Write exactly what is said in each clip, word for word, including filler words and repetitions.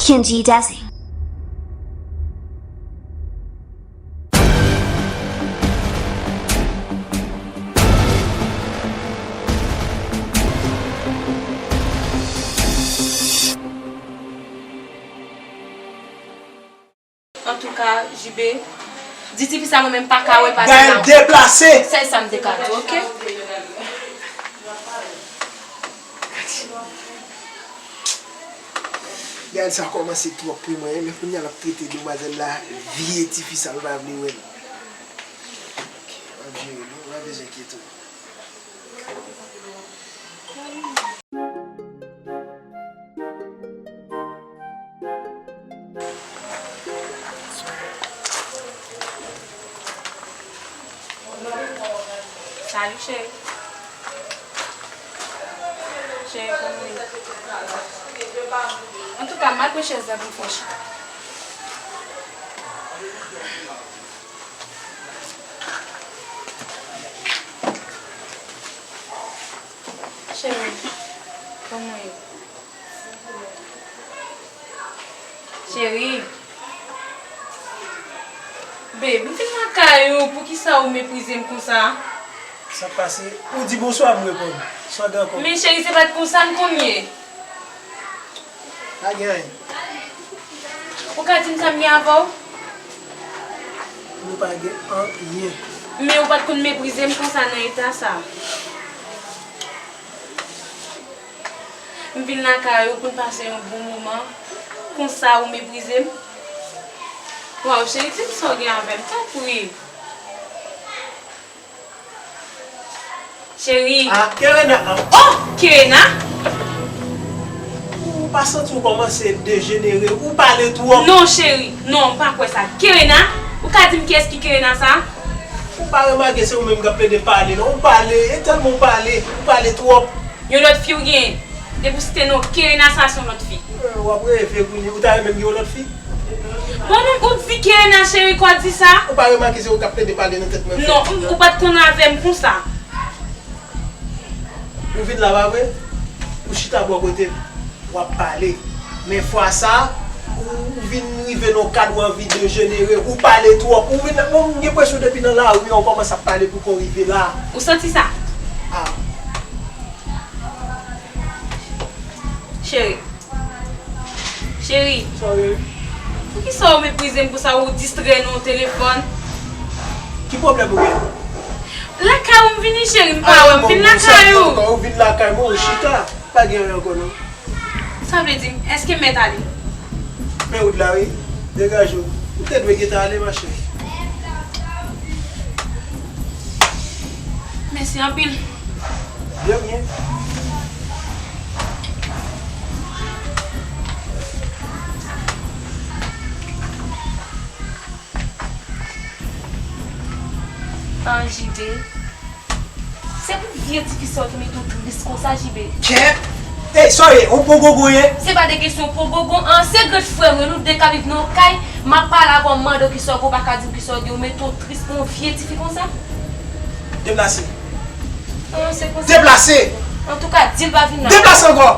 Kenji Desi. Antouka, Jibe, di tifi sa mwen menm pa ka wè pa Gaël deplase. Sèl sa m te ka di, oke? Gaël sa kòmanse twòp pou mwen, men kounye a l ap trete demwazèl la vye tifi sa l pa vle wè l. Ok, m ap jere li, ou pa bezwen enkyete w. Salut, cheri. Cheri, kòman w ye? Antouka, m al pran chèz la pou m fè w chita. Cheri, kòman w ye? Cheri. Babe, m vin lakay ou, poukisa ou meprize m konsa? Sa k pase? Ou di bonswa, m reponn. Sa w gen ankò? Men cheri, se pa t konsa n konn ye. Pa gen anyen. Ou ka di m sa m gen avè w? Nou pa gen anyen. Men ou pa t konn meprize m konsa nan eta sa. M vin lakay ou pou n pase yon bon moman. Konsa ou meprize m? Waw, cheri, di m sa w gen avè m, tanpri. Cheri. Ah, Kerena. Oh, Kerena? Ou pa santi w kòmanse dejenere? Ou pale twòp. Non, cheri. Non, m pa kwè sa. Kerena? Ou ka di m kiyès ki Kerena sa? Ou pa remake se ou menm k ap plede pale, non? Ou pale, e tèlman ou pale, ou pale twòp. Yon lòt fi ou genyen? Depi w site non Kerena sa se yon lòt fi. Eh, w ap reve kounye, ou ta renmen m gen yon lòt fi? Bon, moun ou di Kerena cheri, kwa di sa? Ou pa remake se ou k ap plede pale nan tèt mwen? Non, ou pa t konn avè m konsa. Ou vin la, pa vre? Ou chita bò kote m, w ap pale. Men fwa sa, ou, ou vin rive nan yon kad ou anvi dejenere, ou pale twòp. Ou vin, bon, m gen enpresyon depi nan lari an, ou kòmanse ap pale pou kò w rive la. Ou santi sa? Ah. Cheri. Cheri. Sa w ye? Poukisa w meprize m konsa, ou distrè nan yon telefòn? Ki pwoblèm ou gen? Lakay ou m vini, cheri, m pa wè, m vin lakay ou. Ou vin lakay mwen, ou chita. Pa gen anyen ankò, non. Sa vle di, èske m mèt ale? Men wout la, wi. Degaje w. Ou te dwe gentan ale, machè. Mèsi anpil. De rien. An, Jibe. Se pou vye tifi sa w te mete w tris konsa, Jibe. Kèt! Ey, sa w ye? Ou pran gogo ye? Se pa de kesyon pran gogo an, se gran frè mwen, nou de ka viv nan yon kay, m ap pale avè w, m mande w kisa w gen, ou pa ka di m kisa w gen, ou mete w tris pou yon vye tifi konsa? Deplase. An, se konsa. Deplase! Antouka, di l pa vin la. Deplase ankò!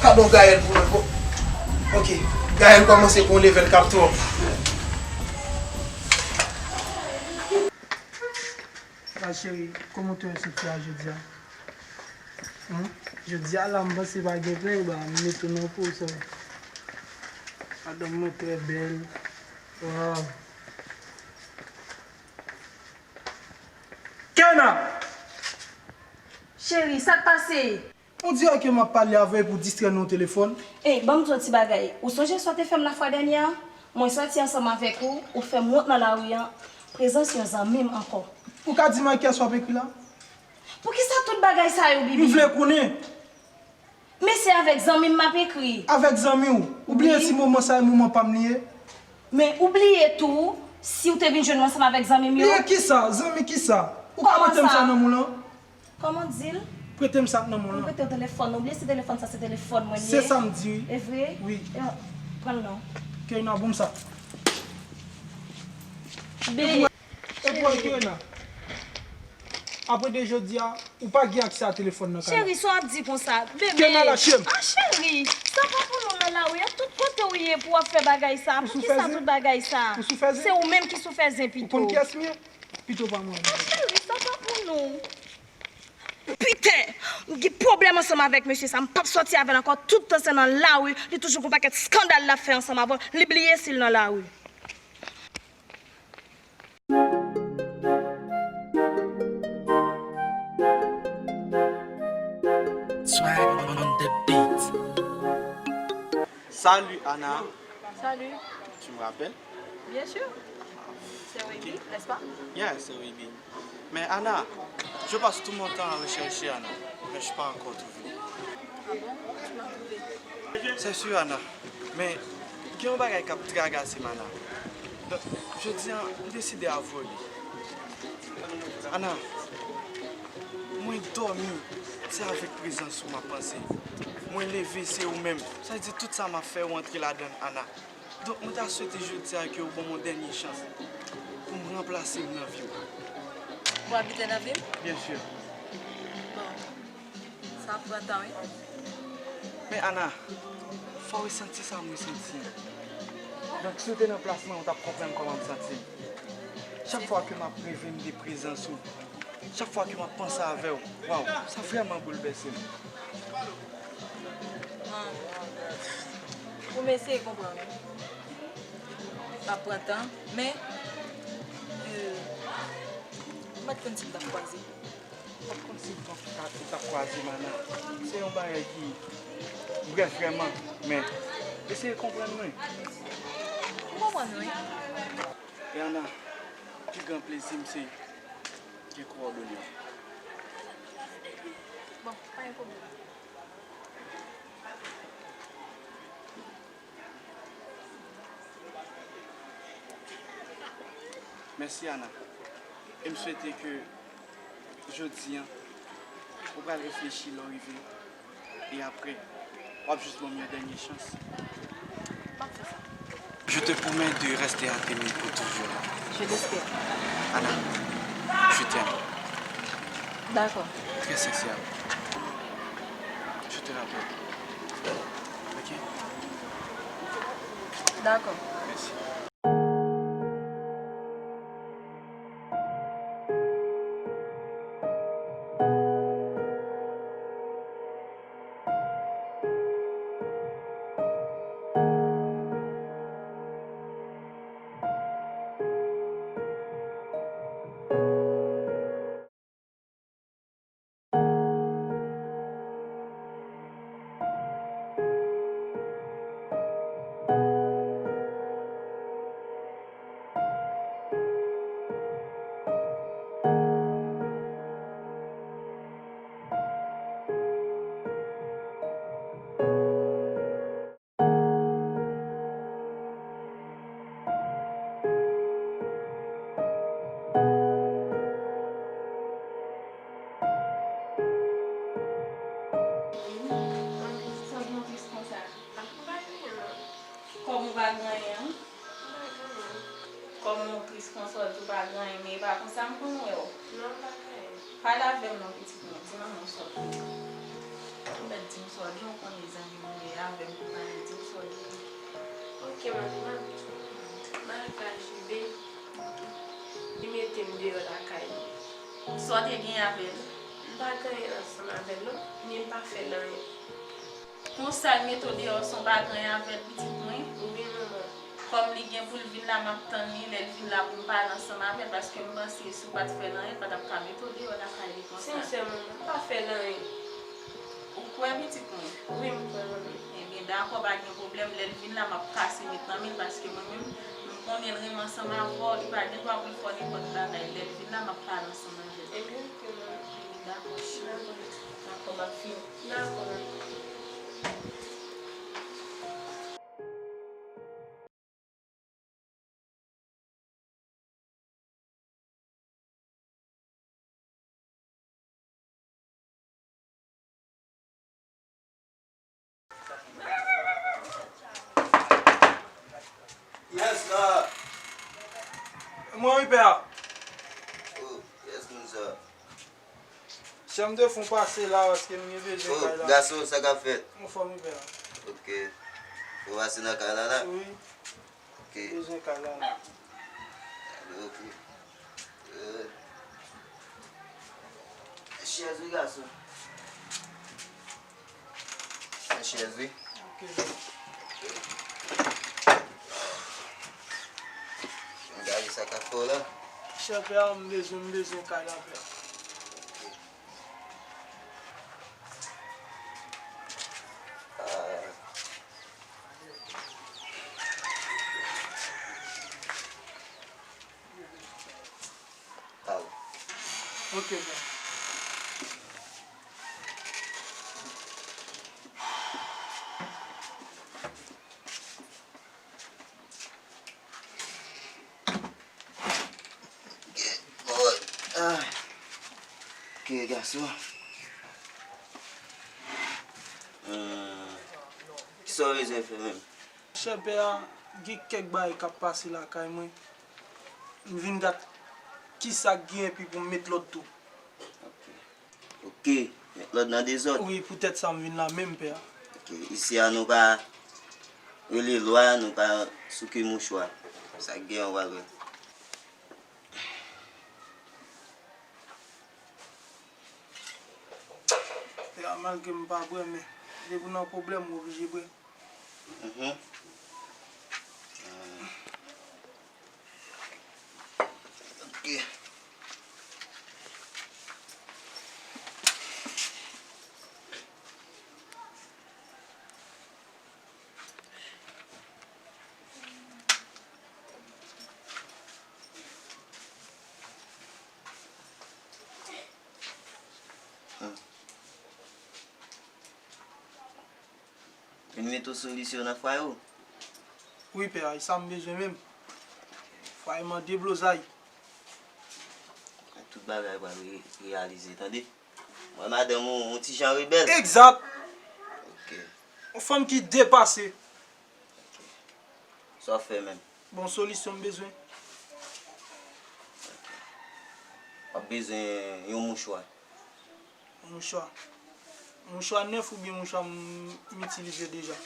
Gadon Gaël pou mwen. Ok. Gaël kòmanse pran levèl k ap twòp. Sa cheri, kòman w te wè soti a jodi a? Humm? Jodi a la, m panse pa gen plenn, ba, m mete w nan po sa. Madanm mwen trè bèl. Waw. Kena! Cheri, sa k pase? On dirè ke m ap pale avè w epi w distrè nan yon telefòn. Ey, ban m di w yon ti bagay. Ou sonje sa w te fè m lafwa dènyè a? Mwen sòti ansanm avèk ou, ou fè m wont nan lari a, prezans yon zanmi m ankò. Ou ka di m ak kiyès w ap ekri la? Poukisa tout bagay sa yo, Bibi? M vle konnen. Men se avèk zanmi m m ap ekri. Avèk zanmi w? Ou bliye si moman sa e moman pa m li ye? Men ou bliye tou, si w te vin jwenn mwen ansanm avèk zanmi m yo? Bliye kisa? Zanmi kisa? Ou ka prete m sa nan men w lan? Kòman w di l? Prete m sa k nan men w lan. Mwen prete w telefòn. Ou bliye si telefòn sa se telefòn mwen li ye? Se sa m di, wi. E vre? Wi. E, pran l non. Kena, ban m sa. Be- E pou Kena. Apre de jodi a, ou pa gen aksè a telefòn nan kay la. Cheri, sa w ap di konsa? Bebe. Kenna, lache m. Ah, cheri, sa pa pou nou nan lari a. Tout kote w ye pou w ap fè bagay sa. Pou ki sa tout bagay sa? Ou sou fè zen? Se ou menm ki sou fè zen pito. Ou konn kiyès m ye? Pito pa mwen. Ah, cheri, sa pa pou nou. Piten! M gen pwoblèm ansanm avèk mesye sa. M p ap sòti avè l ankò. Tout tan se nan lari. Li toujou gon pakèt eskandal l ap fè ansanm avè w. Li bliye si l nan lari. Swag on the beat. Salut Anna. Salut. Tu me rappelles? Bien sûr. C'est Ruby, n'est-ce pas? Yeah, c'est Ruby. Mais Anna, je passe tout mon temps à rechercher Anna, mais je n'ai pas encore trouvé. Ah bon? Tu m'as trouvé. C'est sûr, Anna. Men, gen yon bagay k ap trakase m, Anna. Donk, jodi a, m deside avwe li. Anna, mwen dòmi, se avèk prezans ou m ap panse. Mwen leve, se ou menm. Sa vle di tout sa m ap fè, ou antre ladan l, Anna. Donk, mwen ta swete jodi a ke ou ban m yon dènye chans pou m ranplase m nan vi w. Pou abite nan vi m? Byen si. Bon. Sa ap pran tan, wi. Men Ana, fò w resanti sa mwen santi an. Donk, si w te nan plas mwen, ou t ap konprann kòman m santi m. Chak fwa ke m ap reve m de prezans ou, chak fwa ke m ap panse avè w, waw, sa vrèman boulvèse m. An, pou m eseye konprann ou. Sa ap pran tan, men, euh, m pa t konn si m t ap kwaze. M pa t konn si m t ap, t ap kwaze m, Ana. Se yon bagay ki brèf vrèman, men eseye konprann mwen. M konprann ou, wi. E Ana, pi gran plezi m se gen kowòdone w. Bon, pa gen pwoblèm. Mèsi, Ana. E m swete ke jodi a, ou pral reflechi lè w rive. E apre, w ap jis ban m yon dènye chans. M ap fè sa. Je te promets de rester à tes côtés pour toujours. Je l'espère. Ana, je t'aime. D'accord. Très sincère. Je te rappelle. Ok? D'accord. Merci. Sa w gen w tris konsa? Kòm ou pa gen anyen? Kòm ou tris konsa, w di w pa gen anyen, men e pa konsa m konn wè w. Non, m pa gen anyen. Pale avè m non, pitit mwen, di manman w sa w gen. Ou mèt di m sa w gen, ou konnen zanmi m ou ye avè m pou pale, di m sa w gen. Ok, manmi, manmi. Malgra Jibe, li mete m deyò lakay li. Sa w te gen avè l? M pa gen anyen ansanm avè l non, men m pa fè l anyen. Konsa l mete w deyò san w pa gen anyen avè l, pitit mwen? Wi, manman. Kòm li gen pou l vin la, m ap tann li, lè l vin la pou m pale ansanm avè l, paske m panse si w pa t fè l anyen, l pa t ap ka mete w deyò lakay li konsa. Sensè, manman, m pa fè l anyen. Ou kwè, pitit mwen? Wi, m kwè, manman. Ebyen, dakò, pa gen pwoblèm. Lè l vin la, m ap kase met nan men l, paske mwen menm, m konnen l renmen ansanm avè w, li pa gen dwa pou l fè w nenpòt bagay. Lè l vin la, m ap pale ansanm avè l. Ebyen, ok, manman. Dakò, cheri. Dakò. Dakò, m ap vini. Dakò, manman. Kiyès la? Mwen wi, pè. Oh, kiyès moun sa? Sè m te fon pase la, paske m gen bezwen kay la. Oh, gason, sa k ap fèt? Anfòm, wi, pè a. Ok. Ou pase nan kay la, la? Wi. Ok. Bezwen kay la, la. Ok. Euh. Chèz, wi, gason. Chèz, wi. Ok. M gade sa k ap fè w la. Chè pè a, m bezwen, m bezwen kay la, pè a. Ah. Al. Ok, pè. Ok, boy. Ah. Ok, gason. Hmm. Kisa w bezwen fè menm? Chè pè a, gen kèk bagay k ap pase lakay mwen. M vin gad kisa k gen epi pou m met lòd tou. Ok. Ok, met lòd nan dezòd. Wi, poutèt sa m vin la menm, pè a. Ok, isi a nou pa rele lwa, nou pa souke mouchwa. Sa k gen an w al wè. Pè a, malgre m pa bwè, men depi w nan pwoblèm, ou oblije bwè. Mhm. Ok. Hmm. Vin mete yon solisyon nan fwaye w. Wi, pè a, e sa m bezwen menm. Fwaye m an deblozay. Tout bagay pral re-, reyalize, tande. Mwen, madanm ou, yon ti jan rebèl. Egzat. Ok. Yon fanm ki depase. Ok. Sa w fè menm? Bon, solisyon m bezwen. W ap bezwen yon mouchwa. Mouchwa. Mouchwa nèf oubyen mouchwa m, m itilize deja?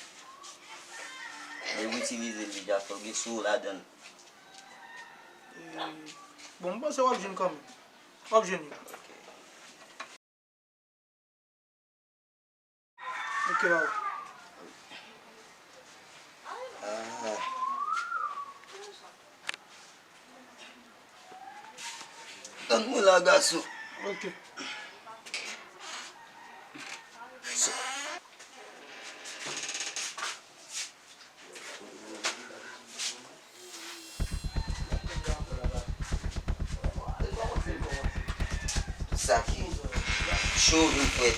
Lè w itilize l deja, fò w gen sou w ladan l. E, bon, m panse w ap jwenn kanmenm. W ap jwenn li. Ok. Ok, baba. Ah. Tann mwen la, gason. Ok. Tout sa ki cho vin frèt.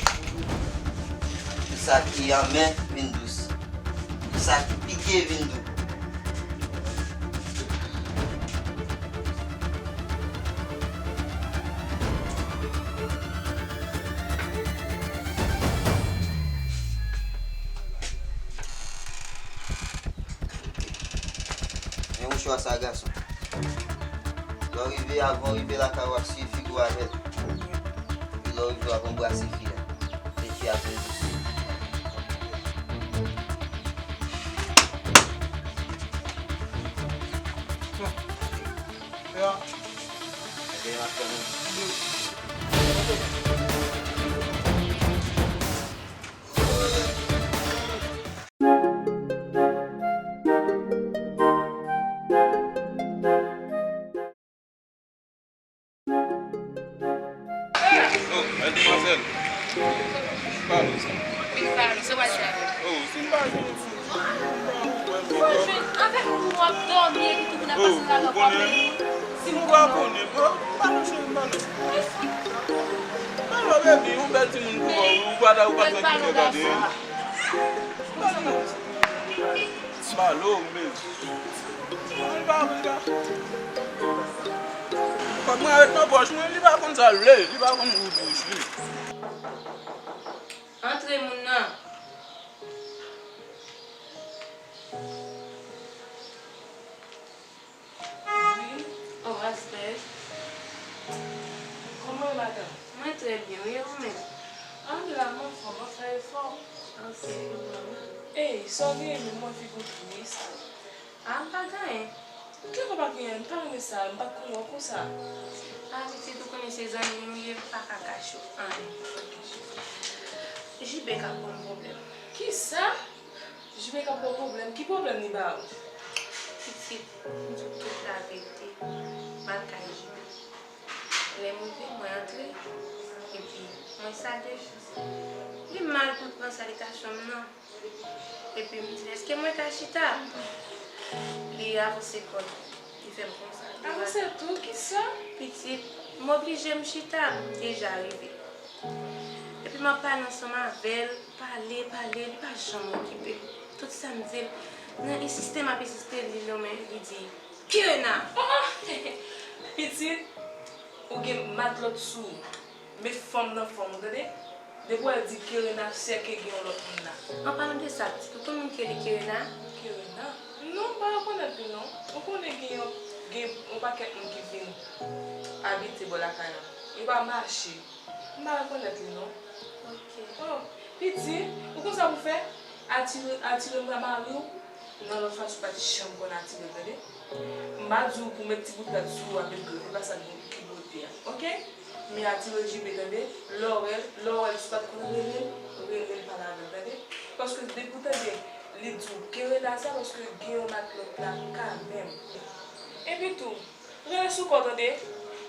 Tout sa ki anmè vin dous. Tout sa ki pike vin dou. Men mouchwa sa, gason. Lè w rive, avan w rive lakay, w ap siye figi w avè l. Epi lè w rive, w ap anbrase fi a. Fè fi a byen dous. Fè a. Ebyen, m ap tann ou. Oh, madmwazèl. Pale sa. Pale, se wè sa. Oh, se pa jodi. Ou pa jwenn avèk moun w ap dòmi epi tout moun ap pase la, w ap konnen. Si m pa konnen, bro. Pale, cheri, pale. Pale, baby, yon bèl timoun pou ou, ou pa ta, ou pa ta kite gade. Pale, non. Malo, men. Li pa vle, li pa. Kòb mwen ret nan pòch mwen, li pa konn sa l vle, li pa konn ouvri bouch li. Antre, moun nan. Wi. Oh, respè. Kòman w ye, madanm? Mwen trè byen, wi, e ou menm? Ey, sa w genyen menm, mwen figi w tris. A, m pa gen anyen. Kijan w pa gen anyen? M pa renmen sa, m pa t konn wè w konsa. A, pitit, ou konnen se zanmi nou ye, m pa ka kache w anyen. J B k ap ban m pwoblèm. Kisa? J B k ap ba w pwoblèm? Ki pwoblèm li ba w? Pitit, m di w tout laverite, m al kay J B. Lè m rive, mwen antre, epi mwen salye l. Li mal pou l pran salitasyon m nan. Epi m di l, èske mwen ka chita? Li avanse kò l, li fè m konsa. Avanse tou, kisa? Pitit, m oblije m chita, m deja rive. Epi m ap pale ansanm avè l, pale, pale, li pa janm okipe m. Tout sa m di l, nan ensiste m ap ensiste, li lonmen, li di, Kirena! Oh, oh! Pitit, ou gen matlòt sou ou. Met fanm nan fanm ou, tande? Depi w al di Kerena, sèke gen yon lòt moun la. An palan de sa, pitit, ou konn moun ki rele Kerena? Kerena? Non, m pa rekonèt li non. Ou konnen gen yon, gen yon pakèt moun ki vin abite bò lakay la. Yo pa mache. M pa rekonèt li non. Ok. Oh, pitit, ou konn sa pou fè? Atire, atire m nan mari w. Nan lòt fason, ou pa t janm konn atire l, tande? M pa di w pou w met ti bout rad sou ou a, met grif, e pa sa ki bote a, oke? Men atire J B, tande? Lè w wè l, lè w wè l, si w pa t konn rele l, rele l, pale avè l, tande? Paske depi w tande li di w Kerena sa, paske gen yon matlòt la kanmenm. Epi tou, rele sou kò w, tande?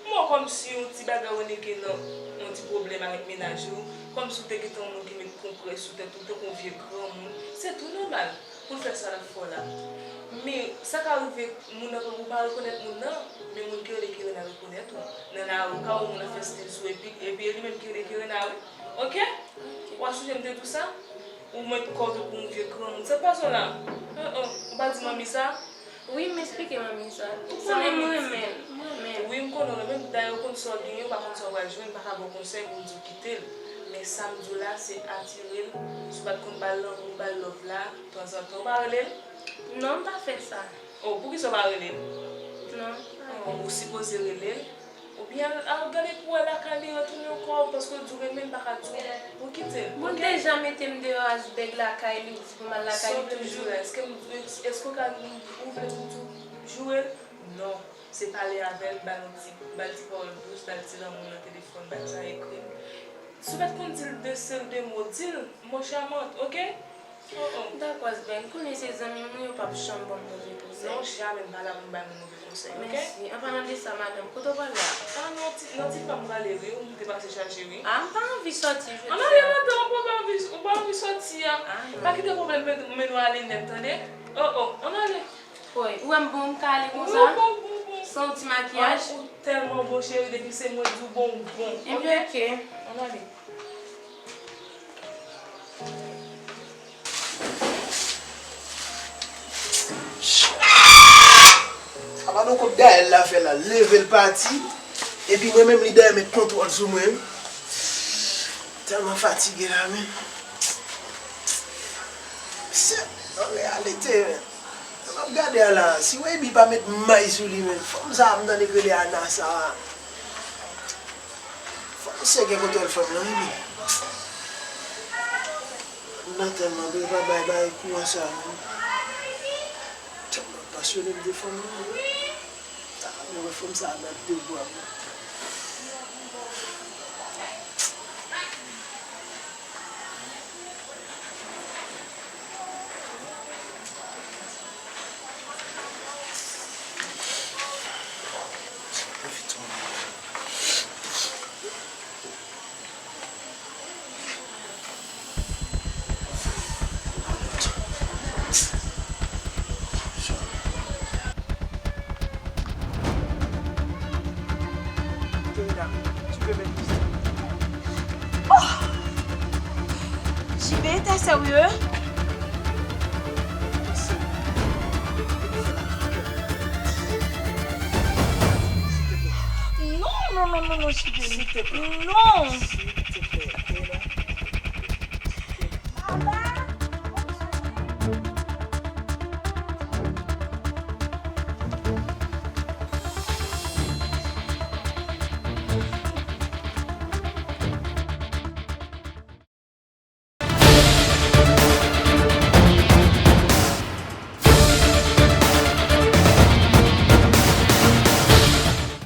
M wè w kòmsi yon ti bagay ou nèke nan yon ti pwoblèm avèk mennaj ou, kòmsi w te gentan yon moun ki met konprès sou tèt ou, tankou yon vye granmoun. Se tou nòmal pou l fè sa l ap fè w la. Men, sa ka rive, moun nan, ou pa rekonèt moun nan, men moun ki rele Kerena rekonèt ou. Nan lari, ou ka wè moun nan fè stil sou, epi, epi e li menm ki rele Kerena, wi. Oke? W ap sonje m te di w sa? Ou met kò w tankou yon vye granmoun. Sa k pase w la? Oh, oh, ou pa di manmi sa? Wi, m eksplike manmi sa. Ou konnen m renmen l, m renmen l. Wi, m konnen w renmen l. Dayè, ou konn sa w genyen, ou pa konn sa w pral jwenn, m pa ka ba w konsèy pou w di w kite l. Men sa m di w la, se atire l. Si w pa t konn ba l lanmou, ba l love la, tanzantan. Ou pa rele l? Non, m pa fè sa. Oh, poukisa w pa rele l? Non, m pa rele l. Oh, ou sipoze rele l. Oubyen al, al gade pou w wè lakay li retounen ankò, paske w di w renmen l, m pa ka di w pou w kite l, oke? Bon, deja mete m deyò a, bèg lakay li, ou di pou m al lakay li toujou. Sa w vle m di w la? Èske m, èske w ka, ou vle pou m di w joure l? Non. Se pale avè l, ba l yon ti, ba l ti pawòl dous, ba l ti lanmou nan telefòn, ba l sa ekri l. Si w pa t konn di l de sèl de mo, di l, mon charmant, oke? Oh, oh. Dakò, Sben, konnen se zanmi m, wi, yo p ap janm ban m move konsèy. Non, jamè m pa la pou m bay moun move konsèy, oke? Mèsi. An palan de sa, madanm, kote w prale a? Ah, non, ti, non, ti pa m prale, wi, m te pase chache, wi. Ah, m pa anvi sòti jodi a. Ann ale, madanm, ou pa anvi, ou pa anvi sòti a. Ah, non. Pa kite pwoblèm mennen w ale nèt, tande? Oh, oh, ann ale. Woy, ou wè m bon, m ka ale konsa? Wi, ou bon, bon, bon. San yon ti makiyaj? Ah, ou tèlman bon, cheri, depi se mwen di w bon, ou bon. Ebyen, oke. Ann ale. Apa nou kont Gaël la fè la, leve l pati, epi mwen menm li dèyè met kontwòl sou mwen. Tèlman fatige la menm. Se an reyalite menm. Lè m ap gade a la, si Wayby pa met may sou li menm, fanm sa a m tande k rele Ana sa a. Fanm sèke kote l fanm nan, wi. Ana tèlman bèl, pa bay, bay kouran sa a menm. Tèlman pasyone m de fanm nan, wi. Ah, mwen wè fanm sa a nan de bra m. Oh! J B, t'es sérieux? Non, non, non, non, non, J B. Non!